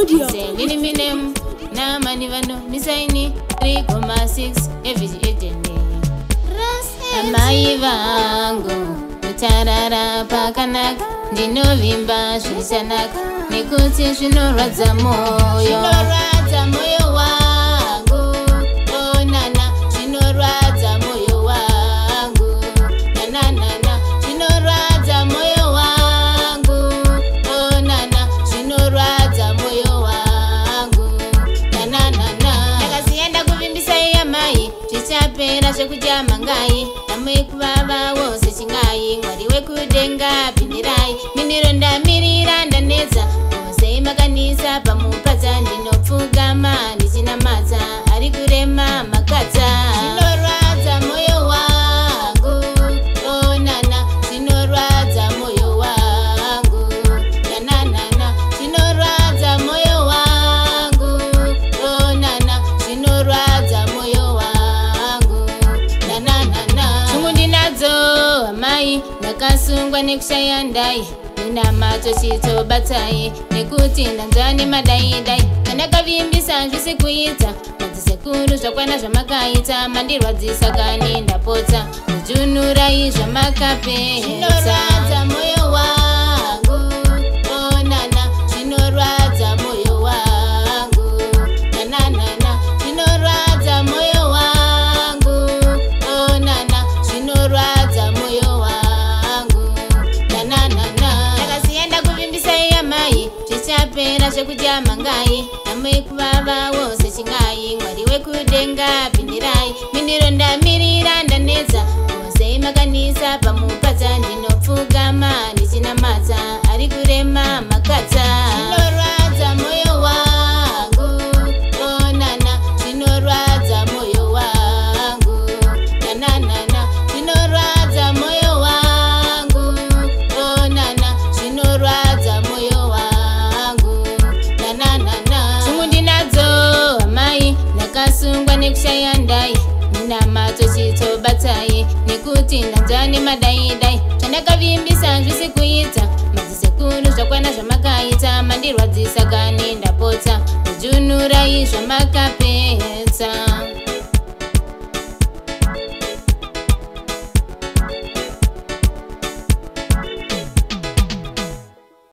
Studio. Sendini minem na mani vano misaini 3,6 every agent. Amai vangu mutarara pakanaka, ndinovimba zvichanaka nekuti zvinorwadza moyo. Zvinorwadza moyo wangu, onana, zvinorwadza moyo wangu, nananana, zvinorwadza moyo wangu, onana, zvinorwadza moyo wangu, nananana. Ndakasiya ndakuvimbisai amai, zvichapera zvekudya mangai, namwe kuvava wose chingai, Mwari wekudenga pindirai, mindiro ndamirira ndanetsa, sei makanisa pamupata, ndinopfugama ndichinamata, ari kurema makata. Zvinorwadza moyo wangu, onana, zvinorwadza moyo wangu, nananana, zvinorwadza moyo wangu, onana, zvinorwadza moyo wangu, nananana. Shungu ndinadzo amai, ndakasungwa nekushaya ndai, minamato chitobatai, nekuti ndanzwa nemadaidai, zvandakavimbisa zvisi kuita, madzisekuru zvakwana zvamakaita, mandirwadzisa kani ndapota, mujunurai zvamakapedza. Zvinorwadza moyo wangu, onana, zvinorwadza moyo wangu, nananana, zvinorwadza moyo wangu, onana, zvinorwadza moyo wangu, nananana. Ndakasiya ndakuvimbisai amai, zvichapera zvekudya mangai, namwe kuvava wose chingai, Mwari wekudenga pindirai, mindiro ndamirira ndanetsa, sei makanisa pamupata, ndinopfugama ndichinamata, ari kurema makata. Zvinorwadza moyo wangu, onana, zvinorwadza moyo wangu, nananana, zvinorwadza moyo wangu, onana, zvinorwadza moyo wangu, nananana. Shungu ndinadzo amai, ndakasungwa nekushaya ndai, minamato chitobatai, nekuti ndanzwa nemadaidai, zvandakavimbisa zvisi kuita, madzisekuru zvakwana zvamakaita, mandirwadzisa kani ndapota, mujunurai zvamakapedza.